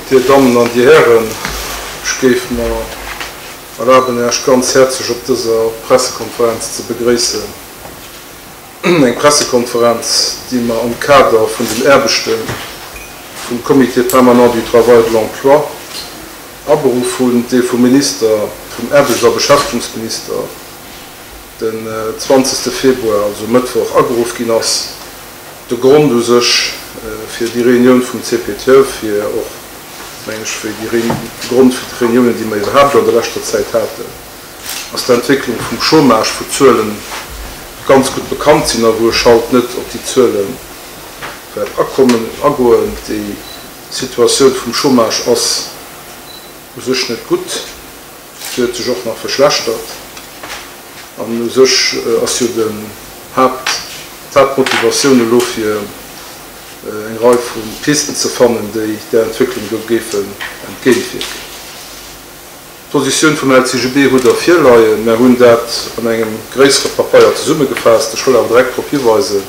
Dir Dammen an Dir Hären, ech géif mer erlaben, Iech ganz häerzlech op dëser Pressekonferenz ze begréissen. Eng Pressekonferenz, déi mer am Kader vun den Aarbechte vum Comité permanent du travail et de l'emploi aberuff hunn, dee vum Minister, vum Aarbechts a Beschäftegungsminister den 20. Februar, also Mëttwoch, ageruff ginn ass. De Grond u sech fir déi Reunioun vum CPTE, fir och, meng ech, wéi déi de Grond fir d'Reuniounen, déi mer iwwerhaapt an der leschter Zäit haten, ass d'Entwécklung vum Chômage, wou d'Zuele ganz gutt bekannt sinn a wou ech haut net op déi Zuele wäert akommen, agoen. Déi Situatioun vum Chômage ass u sech net gutt. Se huet sech och nach verschlechtert. An u sech ass jo den Haapt, d'Haaptmotivatioun elo fir eng Rei vu Pisten ze fannen, déi där Entwécklung do géifen entgéintwierken. D'Positioun vum LCGB hutt Der virleien. Mär hunn dat an engem gréissere Papeier zesummegefaasst. Ech wëll awer direkt drop hiweisen,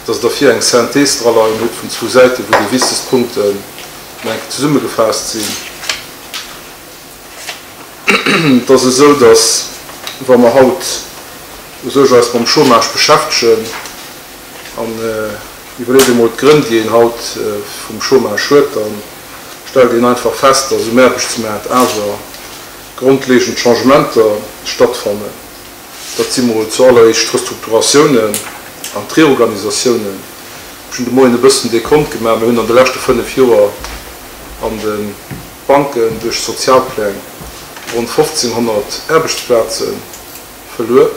dass Der vir eng Synthèse draleien hutt vun zwou Säiten, wou déi wichtegst Punkten nach eng Kéier zesummegefaasst sinn. Et ass esou, datt, wa mer haut u sech eis mam Chômage beschäftegen, an iwwerleet emol d'Grënn, déi een haut vum Chômage huet, da stellt een einfach fest, datt um Aarbechtsmaart awer grondlegend Changementer stattfannen. Dat si mol zu alleréischt d'Restrukturatiounen an d'Reorganisatiounen. Ech hunn de Moien e bëssen Dekont gemaach. Mir hunn an de leschte 5 Joer an de Banken duerch Sozialpläng ronn 1.500 Aarbechtsplaze verluer.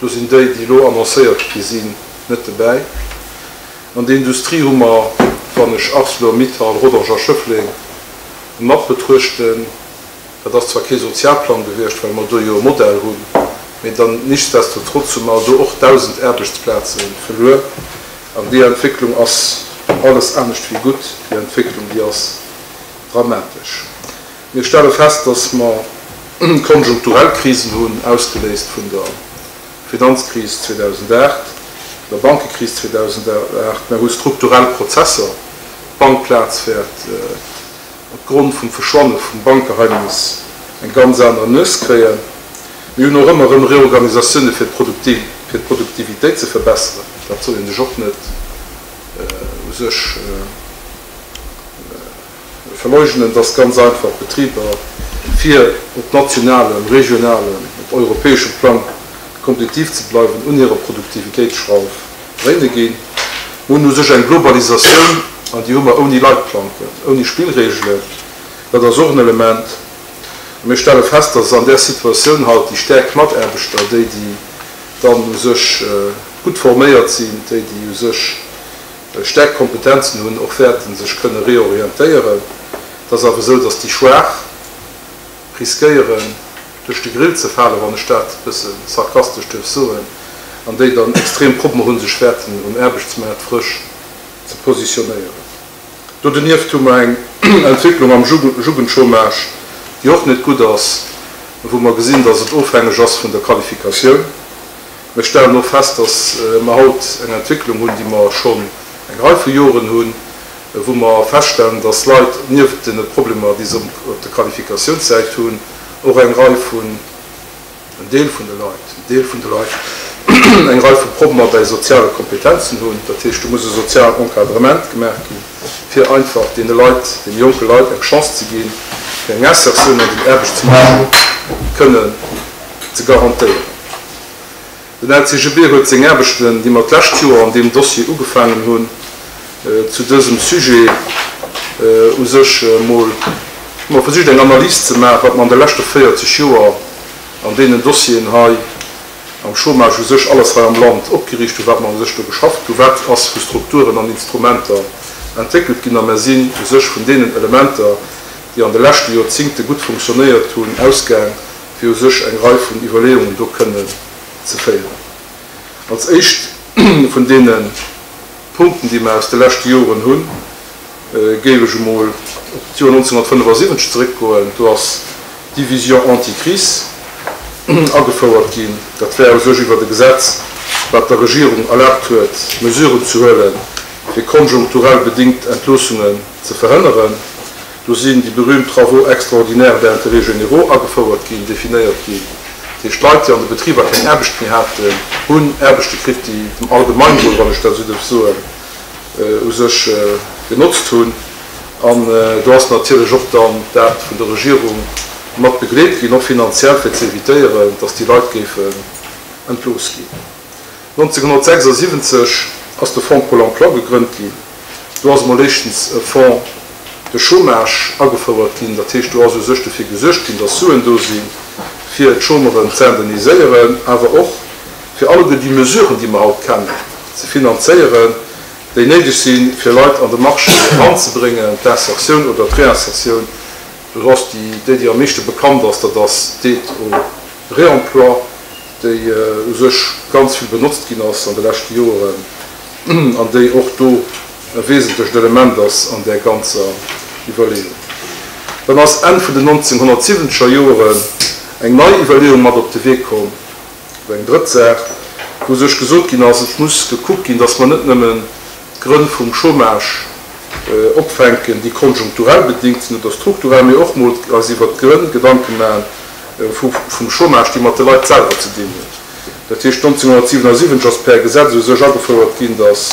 Do sinn déi, déi elo annoncéiert gi sinn, net dobäi. An der Industrie hu mer, wann ech Arcelor Mittal, Rodange a Schëffleng mat betruechten, dat ass zwar kee Sozialplang gewiescht, well mer do jo e Modell hunn, mee dann nichtsdestotrotz hu mer do och 1.000 Aarbechtsplaze verluer. An déi Entwécklung ass alles anescht wéi gutt. Déi Entwécklung, déi ass dramatesch. Mir stelle fest, dass mer konjunkturell Krisen hunn, ausgeléist vun der Finanzkris 2008, der Bankekris 2008. Mer hu strukturell Prozesser. D'Bankplaz wäert opgrond vum Verschwanne vum Bankgeheimnis eng ganz aner Nues kréien. Mir hunn och ëmmer erëm Reorganisatioune fir d'Produktivitéit ze verbesseren. Dat soll ee sech och net u sech Verleugnen, dass ganz einfach Betriber, fir op nationalem, regionalem, op europäeschem Plang kompetitiv ze bleiwen, un hirer Produktivitéitsschrauf dréine ginn. Mer hunn u sech eng Globalisatioun, an déi hu mer ouni Leitplanken, ouni Spillregelen. Dat ass och en Element. A mir stelle fest, dass an där Situatioun halt déi stäerk Mataarbechter, déi, déi dann u sech gutt forméiert sinn, déi, déi u sech staark Kompetenzen hunn, och wäerten sech kënne reorientéieren. Et ass awer esou, datt déi Schwaach riskéieren, duerch de Grill ze falen, wann ech dat e bësse sarkastesch duerf soen, an déi dann extrem Problemer hunn, sech wäerten um Aarbechtsmaart frësch ze positionéieren. Do donieft hu mer eng Entwécklung am Jugendchômage, déi och net gutt ass, wou mer gesinn, datt et ofhängeg ass vun der Qualifikatioun. Mir stellen och fest, dass mer haut eng Entwécklung hunn, déi mer schonn eng Rei vu Joren hunn, wou mer feststellen, dass Leit nieft deene Problemer, déi se op der Qualifikatiounssäit hunn, och eng Rei vun, en Deel vun de Leit, en Deel vun de Leit, eng Rei vu Problemer bäi soziale Kompetenzen hunn. Dat heescht, do muss e sozialen Encadrement gemaach ginn, fir einfach deene Leit, deene jonke Leit eng Chance ze ginn, fir eng Insertioun an den Aarbechtsmarché kënnen ze garantéieren. Den LCGB huet seng Aarbechten, déi mer d'lescht Joer an deem Dossier ugefaangen hunn, zu dësem Sujet u sech emol, hu mer versicht eng Analys ze maachen, wat mer an de leschte 40 Joer an deenen Dossieren hei am Chômage u sech alles hei am Land opgeriicht hunn, wat mer u sech do geschafft hunn, wat ass vu Strukturen an Instrumenter entwéckelt ginn. A mer sinn u sech vun deenen Elementer, déi an de leschte Joerzingte gutt funktionéiert hunn, ausgaang, fir u sech eng Rei vun Iwwerleeungen do kënnen ze féieren. Als éischt vun deene Punkten, déi mer aus de leschte Joren hunn, géif ech emol op d'Joer 1975 zeréckgoen. Do ass d'Division anticrise agefouert ginn. Dat war u sech iwwert e Gesetz, wat der Regierung erlaabt huet, Mesuren ze huelen, fir konjunkturell bedingt Entloossungen ze verhënneren. Do sinn déi berühmt Travaux extraordinaires d'intérêt généraux agefouert ginn, definéiert ginn. Dat heescht, Leit, déi an de Betriber keng Aarbecht méi haten, hunn Aarbechte kritt, déi dem Allgemeinwohl, wann ech dat esou dierf soen, u sech genotzt hunn. An do ass natierlech och dann dat vun der Regierung mat begleet ginn, och finanziell, fir ze évitéieren, dass déi Leit géifen entlooss ginn. 1976 ass de Fonds Pôle emploi gegrënnt ginn. Do ass emol éischtens e Fonds de chômage agefouert ginn. Dat heescht, do ass u sech dofir gesuergt ginn, dass Suen do sinn, fir d'Chômeuren z'indemniséieren, awer och fir alleguer déi Mesuren, déi mer haut kennen, ze finanzéieren, déi néideg sinn, fir Leit an de Marché eranzebréngen, d'Insertioun oder d'Réinsertioun. Do ass déi, déi am meeschte bekannt ass, dat ass d'Aide au réemploi, déi u sech ganz vill benotzt ginn ass an de leschte Joren an déi och do e wesentlecht Element ass an där ganzer Iwwerleeung. Dann ass Enn vun den 1970er Joren eng nei Iwwerleeung mat op de Wee komm, oder eng drëtt Saach, wou u sech gesot ginn ass, et muss gekuckt ginn, datt mer net nëmmen d'Grënn vum Chômage opfänken, déi konjunkturell bedingt sinn oder strukturell, mee och mol eis iwwert d'Grënn Gedanke maachen, vum Chômage, déi mat de Leit selwer ze dinn hunn. Dat heescht, 1977 ass per Gesetz u sech agefouert ginn, datt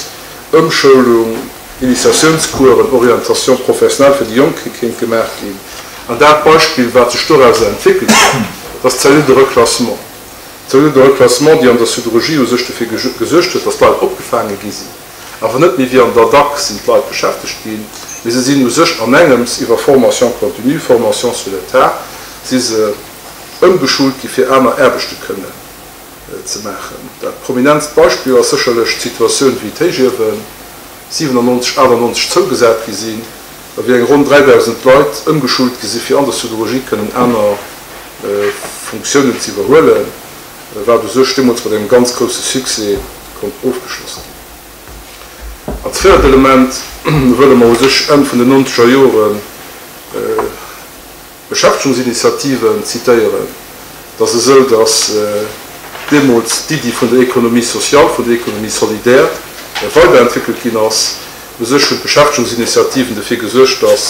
Ëmschoulung, Initiatiounscoursen, Orientation professionnelle fir déi Jonk kéint gemaach ginn. An dat Beispill, wat sech dorauser entwéckelt huet, dat ass d'Cellule de reclassement. D'Cellule de reclassement, déi an der Siderurgie u sech dofir gesuergt huet, datt d'Leit opgefaange gi sinn. Awer net méi wéi an der DAC sinn d'Leit beschäftegt ginn, mee se sinn u sech an engems iwwer Formation continue, Formation sur le tas, si se ëmgeschult gi fir aner Aarbechte kënnen ze maachen. Dat prominentst Beispill ass sécherlech d'Situatioun wéi d'Héichiewen 97, 98 zougesat gi sinn a wéi eng ronn 3.000 Leit ëmgeschult gi si fir an der Siderurgie kënnen aner Funktiounen ze iwwerhuelen, wat u sech deemools mat engem ganz grousse Succès konnt ofgeschloss ginn. Als véiert Element wëlle mer u sech Enn vun den nonzeger Joren d'Beschäftegungsinitiativen zitéieren. Et ass esou, datt deemools d'Iddi vun der Économie sociale, vun der Économie solidaire weiderentwéckelt ginn ass. U sech hunn d'Beschäftegungsinitiativen dofir gesuergt, datt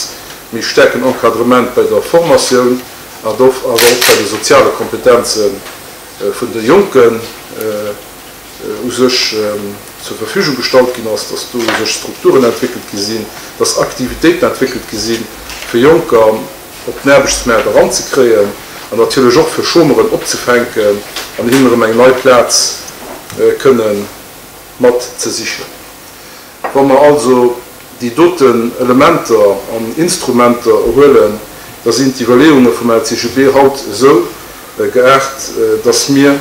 méi staarken Encadrement bei der Formatioun an awer och bei de soziale Kompetenze vun de Jonken u sech zur Verfügung gestallt ginn ass, dass do u sech Strukturen entwéckelt gi sinn, dass Aktivitéiten entwéckelt gi sinn, fir Jonker op den Aarbechtsmaart eranzekréien an natierlech och fir Chômeuren opzefänken an hinnen erëm eng nei Plaz kënne mat ze sichen. Wa mer also déi doten Elementer an Instrumenter huelen, da sinn d'Iwwerleeunge vum LCGB haut esou geaart, dass mir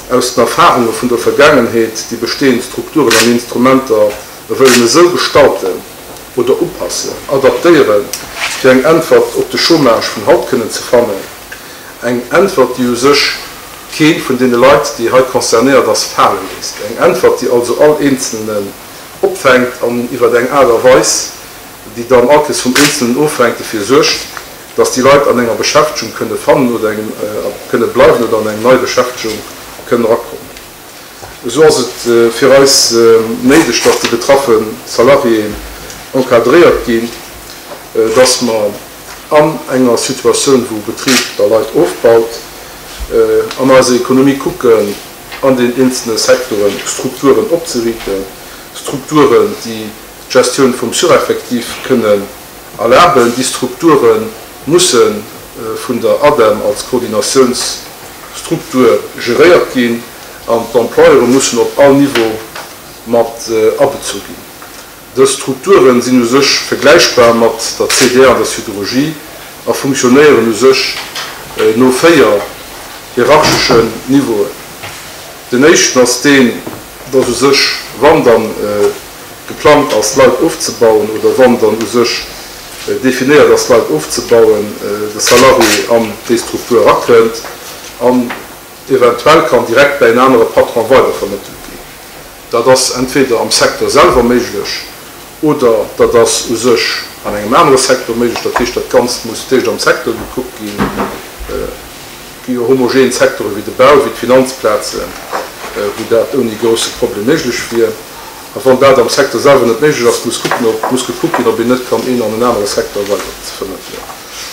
aus den Erfahrunge vun der Vergaangenheet déi bestehend Strukturen an Instrumenter wëllen esou gestalten oder upassen, adaptéieren, fir eng Äntwert op de Chômage vun haut kënnen ze fannen, eng Äntwert, déi u sech kee vun deene Leit, déi hei concernéiert ass, fale léisst, eng Äntwert, déi also all Eenzelnen opfänkt an iwwer eng Aart a Weis, déi dann allkéiers vum Eenzelnen ofhänkt, dofir suergt, dass déi Leit an enger Beschäftegung kënne fannen oder engem kënne bleiwen oder an eng nei Beschäftegung kënnen erakommen. Esou ass et fir eis néideg, dass déi betraffe Salariéen encadréiert ginn, dass mer an enger Situatioun, wou e Betrib da Leit ofbaut, an eiser Ekonomie kucken, an den eenzelne Secteuren Strukturen opzeriiten, Strukturen, déi d'Gestioun vum Sureffectif kënnen erlaben. Déi Strukture musse vun der ADEM als Koordinatiounsstruktur geréiert ginn an d'Employeure mussen op all Niveau mat abezu ginn. Dës Strukture sinn u sech vergläichbar mat der CDR an der Siderurgie a funktionéieren u sech no 4 hierarcheschen Niveauen. Den éischten ass deen, dass u sech, wann dann geplangt ass, Leit ofzebauen oder wann dann u sech definéiert ass, Leit ofzebauen, de Salarié an déi Struktur erakënnt an eventuell kann direkt bäi en anere Patron weidervermëttelt ginn. Dat ass entweder am Secteur selwer méiglech oder dat ass u sech an engem anere Secteur méiglech. Dat heescht, dat Ganzt muss d'éischt am Secteur gekuckt ginn. Et gi jo homogen Secteure wéi de Bau, wéi d'Finanzplazen, wou dat ouni grousse Problem méiglech wier. A wann dat am Secteur selwer net méiglech ass, muss kucken, ob, muss gekuckt ginn, ob een net kann een an en anere Secteur weider ze vermëttelen.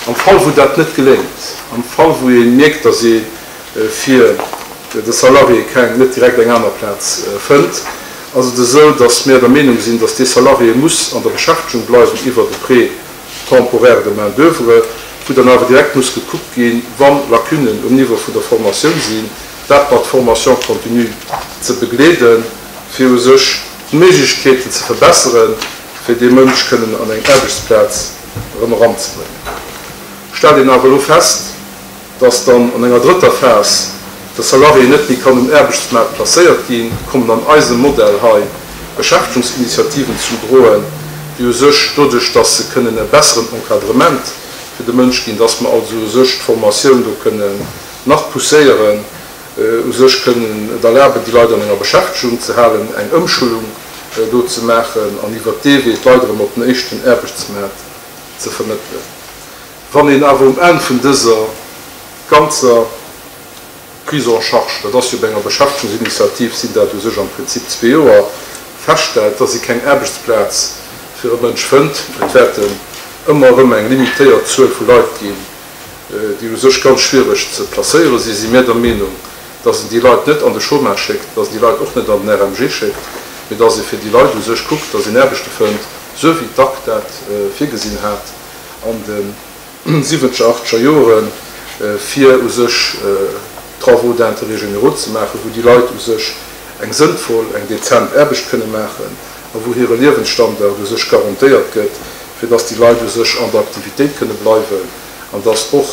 Am Fall wou dat net geléngt, am Fall wou ee mierkt, datt ee fir de Salarié keng, net direkt eng aner Plaz fënnt, ass et esou, datt mär der Meenung sinn, datt dee Salarié muss an der Beschäftegung bleiwen iwwert e Prêt temporaire de main d'oeuvre, wou dann awer direkt muss gekuckt ginn, wa Lacunen um Niveau vun der Formatioun sinn, dat mat Formation continue ze begleeden, fir u sech d'Méiglechkeeten ze verbesseren, fir dee Mënsch kënnen an eng Aarbechtsplaz erëm eranzebréngen. Stellt een awer elo fest, dass dann an enger drëtter Phas de Salarié net méi kann um Aarbechtsmaart placéiert ginn, kommen an eisem Modell hei Beschäftegungsinitiativen zum Droen, déi u sech doduerch, dass se kënnen e besseren Encadrement fir de Mënsch ginn, dass mer also u sech d'Formatioun do kënnen nach pousséieren, u sech kënnen et erlaben, déi Leit an enger Beschäftegung ze halen, eng Ëmschulung do ze maachen an iwwert dee Wee d'Leit erëm op den éischten Aarbechtsmaart ze vermëttelen. Wann een awer um Enn vun dëser ganzer Prise en charge, dat ass jo bei enger Beschäftegungsinitiativ sinn dat u sech am Prinzip zwee Joer, feststellt, dass ee keng Aarbechtsplaz fir e Mënsch fënnt, et wäerten ëmmer erëm eng limitéiert Zuel vu Leit ginn, déi u sech ganz schwiereg ze placéiere sinn, si mir der Meenung, dass een déi Leit net an de Chômage schéckt, dass een déi Leit och net an den RMG schéckt, mee dass ee fir déi Leit u sech kuckt, dass een Aarbechte fënnt, sou wéi d'ACT dat virgesinn hat an de siwwenzeger, achteger Joren, fir u sech Travaux d'intérêt généraux ze maachen, wou déi Leit u sech eng sënnvoll, eng dezent Aarbecht kënne maachen a wou hire Liewensstandard u sech garantéiert gëtt, fir dass déi Leit u sech an der Aktivitéit kënne bleiwen an dass och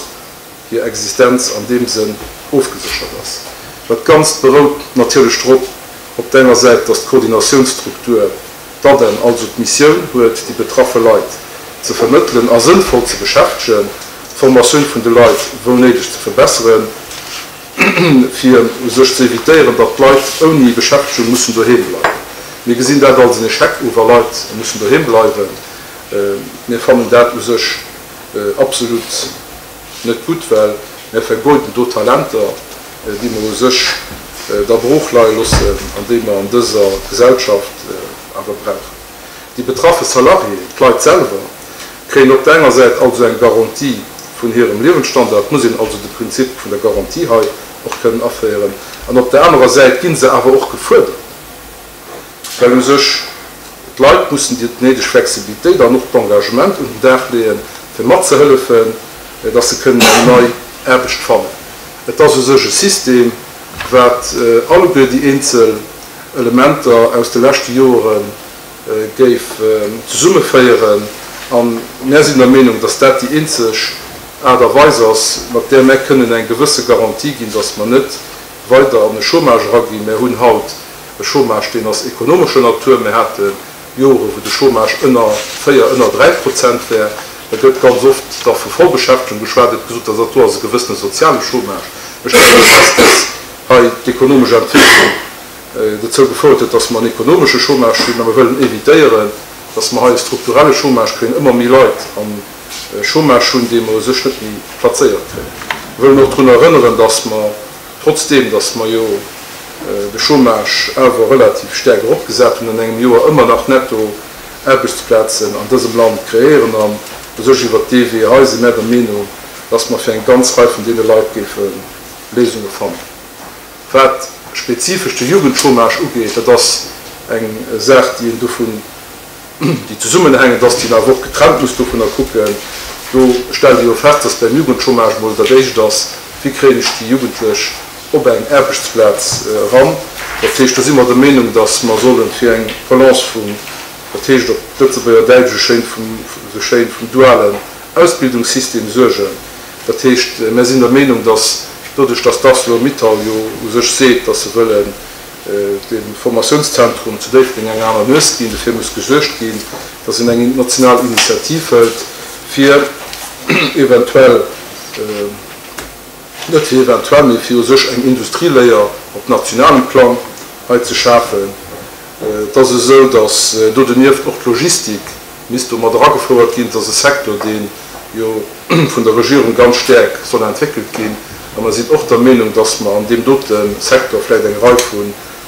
hir Existenz an deem Sënn ofgeséchert ass. Dat Ganzt berout natierlech drop, op der enger Säit, dass d'Koordinatiounsstruktur, d'ADEM, also d'Missioun huet, déi betraffe Leit ze vermëttelen a sënnvoll ze beschäftegen, d'Formatioun vun de Leit wou néideg ze verbesseren, fir u sech ze evitéieren, datt d'Leit ouni Beschäftegung mussen doheem bleiwen. Mir gesinn dat als en Echec u wa Leit mussen doheem bleiwen. Mir fannen dat u sech absolut net gutt, well mir vergeuden do Talenter, déi mer u sech da brooch leie loossen an déi mer an dëser Gesellschaft awer brauchen. Déi betraffe Salariéen, d'Leit selwer, kréien op der enger Säit also eng Garantie vun hirem Liewensstandard, et muss een also de Prinzip vun der Garantie hei och kënnen aféieren, an op der anerer Säit gi se awer och gefuerdert, well u sech d'Leit mussen déi néideg Flexibilitéit an och d'Engagement un den Dag leeën, fir matzehëllefen, dass se kënnen eng nei Aarbecht fannen. Et ass u sech e System, wat alleguer déi eenzel Elementer aus de leschte Joere géif zesummeféieren. A mär sinn der Meenung, dass dat déi eenzeg Aart a Weis ass, mat där mär kënnen eng gewësse Garantie ginn, dass mer net weider an e Chômage eraginn. Mär hunn haut e Chômage, deen ass ekonomescher Natur. Mär hate Jore wou de Chômage ënner 4, ënner 3 Prozent wär. Da gëtt ganz oft da vu Vollbeschäftegung geschwat. Et gesot, dass dat do ass e gewëssene soziale Chômage. Ech stelle fest, dass hei d'ekonomesch Entwécklung dozou gefouert huet, dass mer en ekonomesche Chômage hunn a mer wëllen évitéieren, dass mer hei e strukturelle Chômage kréien, ëmmer méi Leit am Chômage hunn, déi mer u sech net méi plazéiert kréien. Mer wëllen och drun erënneren, dass mer, trotzdeem dass mer jo de Chômage awer relativ staark eropgesat hunn an engem Joer, ëmmer nach netto Aarbechtsplazen an dësem Land kreéieren an u sech iwwert dee Wee hei si mär der Meenung, dass mer fir eng ganz Rei vun deene Leit géife Léisunge fannen. Wat spezifesch de Jugendchômage ugeet, dat ass eng Saach, déi een dovun, déi zesummenhängend ass, déi een awer och getrennt muss dovunner kucken. Do stellt ee jo fest, dass beim Jugendchômage emol dat Éischt ass, Wéi kréien ech déi Jugendlech op eng Aarbechtsplaz eran? Dat heescht, do si mer der Meenung, dass mer solle fir eng Relance vum, dat heescht op Lëtzebuerger Däitsch esou schéin, vum dualen Ausbildungssystem suergen. Dat heescht, mär sinn der Meenung, dass doduerch, dass d'Arcelor-Mittal jo u sech seet, dass se wëllen dem Formatiounszentrum zu Déifferdeng eng aner Nues ginn, dofir muss gesuergt ginn, dass een eng national Initiativ hëlt, fir eventuell, net fir eventuell, mee fir u sech eng Industrieléier op nationalem Plang hei ze schafen. Et ass esou, dass do donieft och d'Logistik misst do mat eragefouert ginn. Et ass e Secteur, dee jo vun der Regierung ganz staark soll entwéckelt ginn. A mer sinn och der Meenung, dass mer an deem dote Secteur vläicht eng Rei vu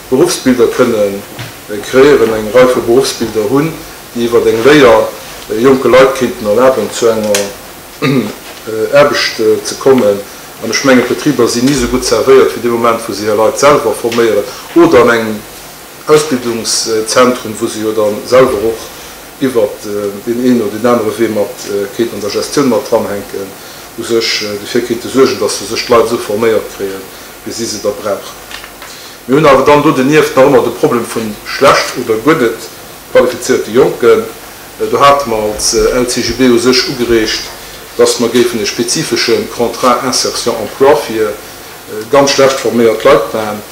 Beruffsbilder kënnen. kreéieren, eng Rei vu Beruffsbilder hunn, déi iwwert eng Léier jonke Leit kéinten erlaben, zu enger Aarbecht ze kommen. An ech mengen, d'Betriber sinn ni esou gutt servéiert wéi dee Moment, wou se hir Leit selwer forméieren oder an engem Ausbildungszentrum, wou se jo da selwer och iwwert deen een oder deen anere Wee mat kéinten an der Gestioun mat dranhänken, u sech dofir kéinte suergen, dass u sech d'Leit esou forméiert kréien, wéi si se da brauchen. Mir hunn awer dann do donieft nach ëmmer de Problem vu schlecht oder guer net qualifizéierte Jonken. Do hate mer als LCGB u sech ugereegt, dass mer géifen e spezifesche Contrat insertion emploi fir ganz schlecht forméiert Leit maachen,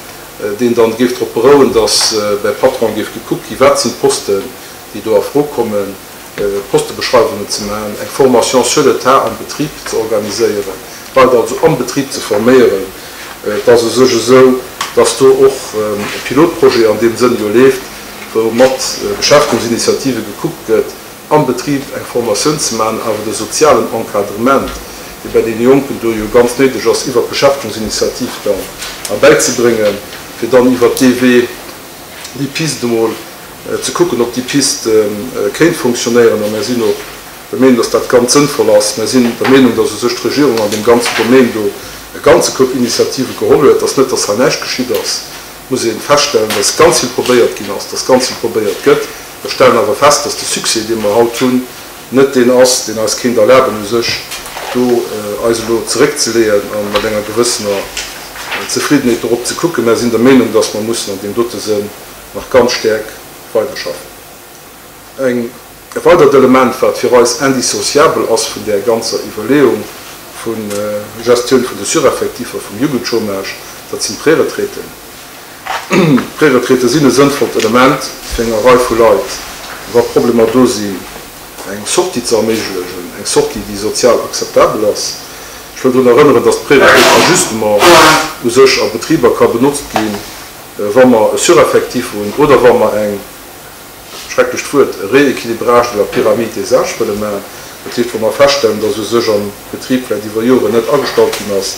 deen dann géif drop berouen, dass bäi Patron géif gekuckt gi wat sinn d'Posten, déi do a Fro kommen, Postebeschreiwungen ze maachen, eng Formation sur le tas am Betrib ze organiséieren, d'Leit also am Betrib ze forméieren. Et ass u sech esou, dass do och e Pilotprojet an deem Sënn jo leeft, wou mat Beschäftegungsinitiative gekuckt gëtt, am Betrib eng Formatioun ze maachen, awer de sozialen Encadrement, dee bei deene Jonken do jo ganz néideg ass, iwwert d'Beschäftegungsinitiativ dann erbäizebréngen, fir dann iwwert dee Wee déi Piste emol ze kucken, ob déi Piste kéint funktionéieren. A mär sinn och der Meenung, dass dat ganz sënnvoll ass. Mär sinn der Meenung, dass u sech d'Regierung an deem ganzen Domaine do e ganze Koup Initiative geholl huet, dass net, dass hei näischt geschitt ass. Et muss ee feststellen, dass ganz vill probéiert ginn ass, dass ganz vill probéiert gëtt. Mer stellen awer fest, dass de Succès, dee mer haut hunn, net deen ass, deen eis kéint erlaben, u sech do eis elo zeréckzeleeën a mat enger gewëssener Zefriddenheet dorop ze kucken. Mer sinn der Meenung, dass mer mussen an deem dote Sënn nach ganz staark weiderschaffen. Eng E weidert Element, wat fir eis indissociabel ass vun där ganzer Iwwerleeung vu Gestioun vun de Sureffectiffer vum Jugendchômage, dat sinn d'Préretraiten. D'Préretraite sinn e sënnvollt Element fir enger Rei vu Leit, wa Problemer do sinn, eng Sortie ze erméiglechen, eng Sortie, déi sozial akzeptabel ass. Ech wëll drun erënneren, dass d'Préretraite ajustement u sech a Betriber ka benotzt ginn, wa mer e Sureffectif hunn oder wa mer eng, schrecklecht Wuert, e Rééquilibrage de la pyramide des âges wëlle maachen, dat heescht, wa mer feststellen, dass u sech am Betrib vläicht iwwer Joren net agestallt ginn ass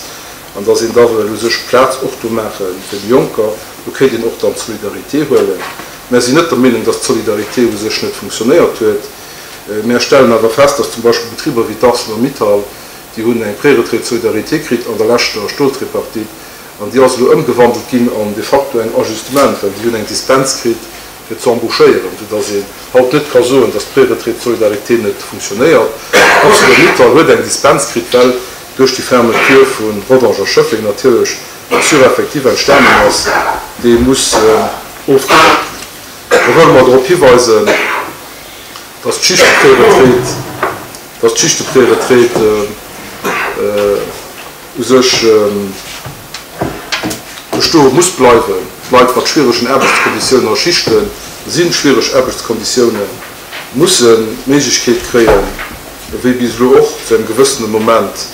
an dass een da wëll u sech Plaz och do maache fir déi Jonker, do kéint een och dann d'Solidarité huelen. Mär sinn net der Meenung, dass d'Solidarité u sech net funktionéiert huet. Mär stellen awer fest, dass zum Beispill Betriber wéi d'Arcelor-Mittal, déi hunn eng Préretraite solidarité kritt an der leschter Stoltripartite an déi ass elo ëmgewandelt ginn an de facto eng Ajustement, well déi hunn eng Dispens kritt, fir ze embauchéieren, soudass een haut net ka soen, dass d'Préretraite solidarité net funktionéiert. Arcelor-Mittal huet eng Dispens kritt, well duerch déi Fermeture vu Rodange a Schëffleng natierlech e Sureffectif entstanen ass, dee muss ofgebaut ginn. Da wëlle mer drop hiweisen, dass d'Schichtepréretraite, dass d'Schichtepréretraite u sech bestoe muss bleiwen. Leit mat schwieregen Aarbechtskonditiounen, a Schichte si schwiereg Aarbechtskonditiounen, mussen d'Méiglechkeet kréien, wéi bis elo och, zu engem gewëssene Moment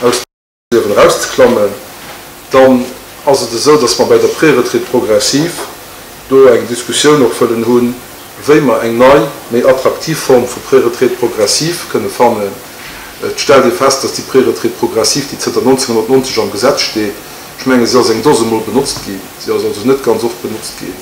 aus dem Liewen erauszeklammen. Dann ass et esou, dass mer bei der Préretraite progressive do eng Diskussioun och wëllen hunn, wéi mer eng nei, méi attraktiv Form vu Préretraite progressive kënne fannen. Et stellt ee fest, dass déi Préretraite progressive, déi zënter 1990 am Gesetz steet, ech mengen, se ass eng Dose Mol benotzt ginn, se ass also net ganz oft benotzt ginn,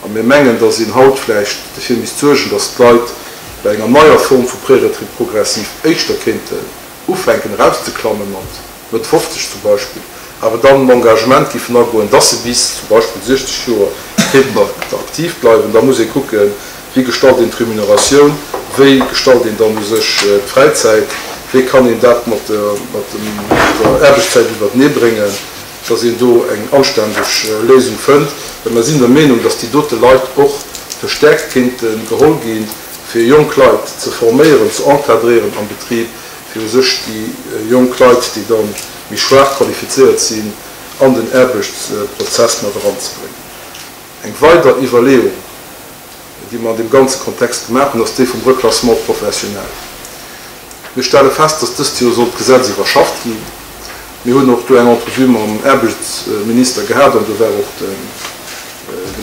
a mir mengen, dass een haut vläicht derfir misst suergen, dass d'Leit bei enger neier Form vu Préretraite progressive éischter kéinten ufänken erauszeklamme mat Mëtt 50 zum Beispill, awer dann en Engagement géifen agoen, dass se bis zum Beispill 60 Joer kéinten aktiv bleiwen. Da muss ee kucken, wéi gestalt een d'Remuneratioun, wéi gestalt een dann u sech d'Fräizäit, wéi kann een dat mat der Aarbechtszäit iwwertenee bréngen, dass een do eng anständeg Léisung fënnt. Well mer sinn der Meenung, dass déi dote Leit och verstärkt kéinte geholl ginn, fir jonk Leit ze forméieren, ze encadréieren am Betrib, fir u sech déi jonk Leit, déi da méi schwaach qualifizéiert sinn, an den Aarbechtsprozess mat eranzebréngen. Eng weider Iwwerleeung, déi mer an deem ganze Kontext gemaach hunn, ass déi vum Reclassement professionnel. Mir stelle fest, dass dëst Joer soll d'Gesetz iwwerschafft ginn. Mir hunn och do eng Entrevue mam Aarbechtsminister gehat an do war och de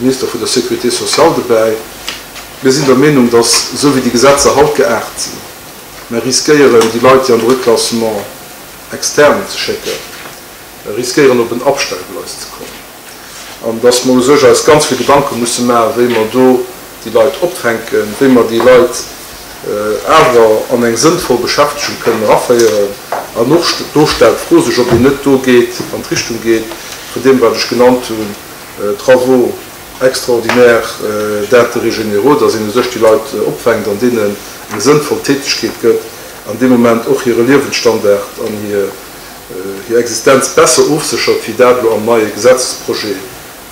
Minister vun der Sécurité sociale dobäi. Mir sinn der Meenung, dass, esou wéi déi Gesetzer haut geaart sinn, Mer riskéieren, déi Leit, déi an de Reclassement externe ze schécken, riskéieren op en Abstellgleis ze kommen. An dass mer u sech eis ganz vill Gedanke musse maachen, wéi mer do déi Leit opfänken, wéi mer déi Leit awer an eng sënnvoll Beschäftegung kënnen eraféieren. An och do stellt d'Fro sech, ob een net do geet, an d'Richtung geet vun deem, wat ech genannt hunn, Travaux extraordinaires d'intérêt généraux, dass een u sech déi Leit opfänkt an deenen eng sënnvoll Tätegkeet gëtt an dee Moment och hire Liewensstandard an hir Existenz besser ofséchert, wéi dat elo am neie Gesetzesprojet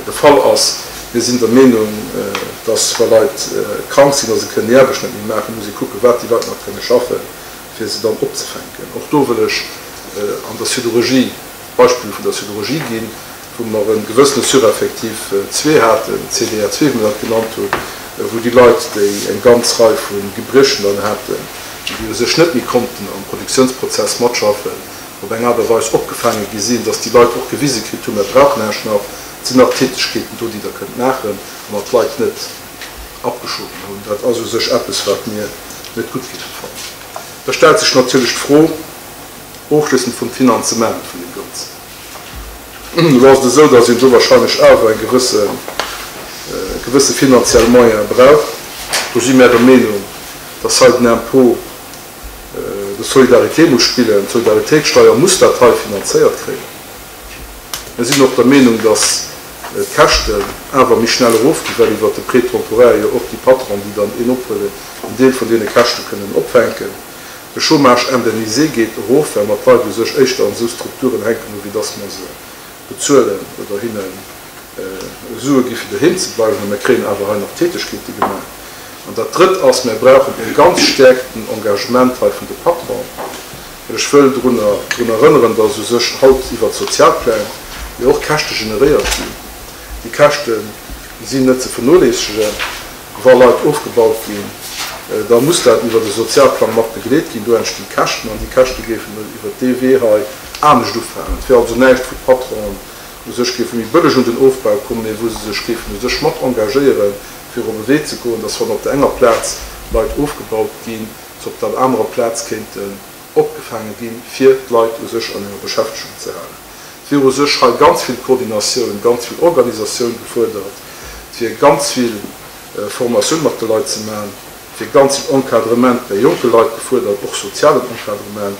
de Fall ass. Mir sinn der Meenung, dass wa Leit krank sinn a se kënnen hir Aarbecht net méi maachen, muss ee kucken, wat déi Leit nach kënne schaffen, fir se dann opzefänken. Och do wëll ech an der Siderurgie d'Beispill vun der Siderurgie ginn, wou mer e gewëssene Sureffectif zwee haten, CDR zwee, wéi mer dat genannt hunn, wou déi Leit, déi eng ganz Rei vu Gebriechen dann haten, déi u sech net méi konnten am Produktionsprozess matschaffen, op eng Aart a Weis opgefaange gi sinn, dass déi Leit och gewise kritt hunn, Mer brauchen Iech nach, et sinn nach Tätegkeeten do, déi Der kënnt maachen, a mer d'Leit net abgeschoben hunn. Dat ass u sech eppes, wat mir net gutt géife fannen. Da stellt sech natierlech d'Fro ofschléissend vum Finanzement vun deem Ganzen. Elo ass et esou, datt een do wahrscheinlech awer eng gewësse, gewësse finanziell Moyene brauch. Do si mär der Meenung, datt hei den Impôt de solidarité muss spillen. D'Solidaritéitssteuer muss dat hei finanzéiert kréien. Mir sinn och der Meenung, datt d'Käschten awer méi schnell erofginn, well iwwert de Prêt temporaire jo och déi Patronen, déi dann een ophuelen, en Deel vun deene Käschte kënnen opfänken. De Chômage indemnisé geet erof, well mer d'Leit u sech éischter an esou Strukturen hänken hu wéi dass mer se bezuelen oder hinne Sue gi fir doheem ze bleiwen. Mä mir kréien awer hei nach Tätegkeete gemaach. An dat Drëtt ass, Mir brauchen e ganz stäerkten Engagement hei vun de Patronen. Well ech wëll drun erënneren, dass u sech haut iwwert d'Sozialpläng jo och Käschte generéiert ginn. Déi Käschte sinn net ze vernoléissegen. Wa Leit ofgebaut ginn, da muss dat iwwert e Sozialplang mat begleet ginn. Do entsti Käschten an déi Käschte géifen iwwert dee Wee hei anescht ufalen. Et wär also näischt, wou d'Patronen u sech géife méi bëlleg un den Ofbau kommen, mee wou se sech géifen u sech mat engagéieren, fir op e Wee ze goen, dass wann op der enger Plaz Leit ofgebaut ginn, se op der anerer Plaz kéinten opgefaange ginn, fir d'Leit u sech an enger Beschäftegung ze halen. Et wier u sech hei ganz vill Koordinatioun, ganz vill Organisatioun gefuerdert. Et wier ganz vill Formatioun mat de Leit ze maachen. Et wier ganz vill Encadrement bei jonke Leit gefuerdert, och sozialen Encadrement.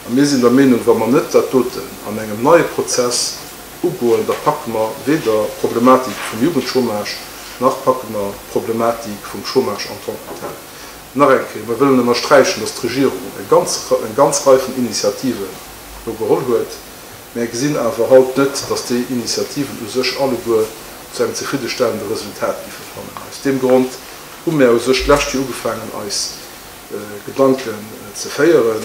A mir sinn der Meenung, wa mer net dat doten an engem neie Prozess ugoen, da packe mer weder d'Problematik vum Jugendchômage nach packe mer d'Problematik vum Chômage en tant que tel. Nach eng Kéier, Mer wëllen ënnersträichen, dass d'Regierung eng ganz, eng ganz Rei vun Initiativen do geholl huet. Mär gesinn awer haut net, dass déi Initiativen u sech alleguer zu engem zefriddestellende Resultat giffe fannen. Aus deem Grond hu mär u sech d'lescht Joer ugefaangen, eis Gedanken ze féieren.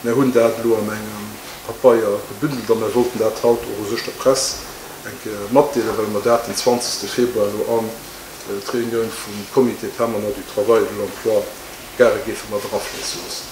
Mär hunn dat elo an engem Papeier gebündelt a mär wollten dat haut och u sech der Press eng Kéier matdeelen, well mer dat den 20. Februar elo an d'Reunioun vum Comité permanent du travail et de l'emploi gare géife mat erafléisse loossen.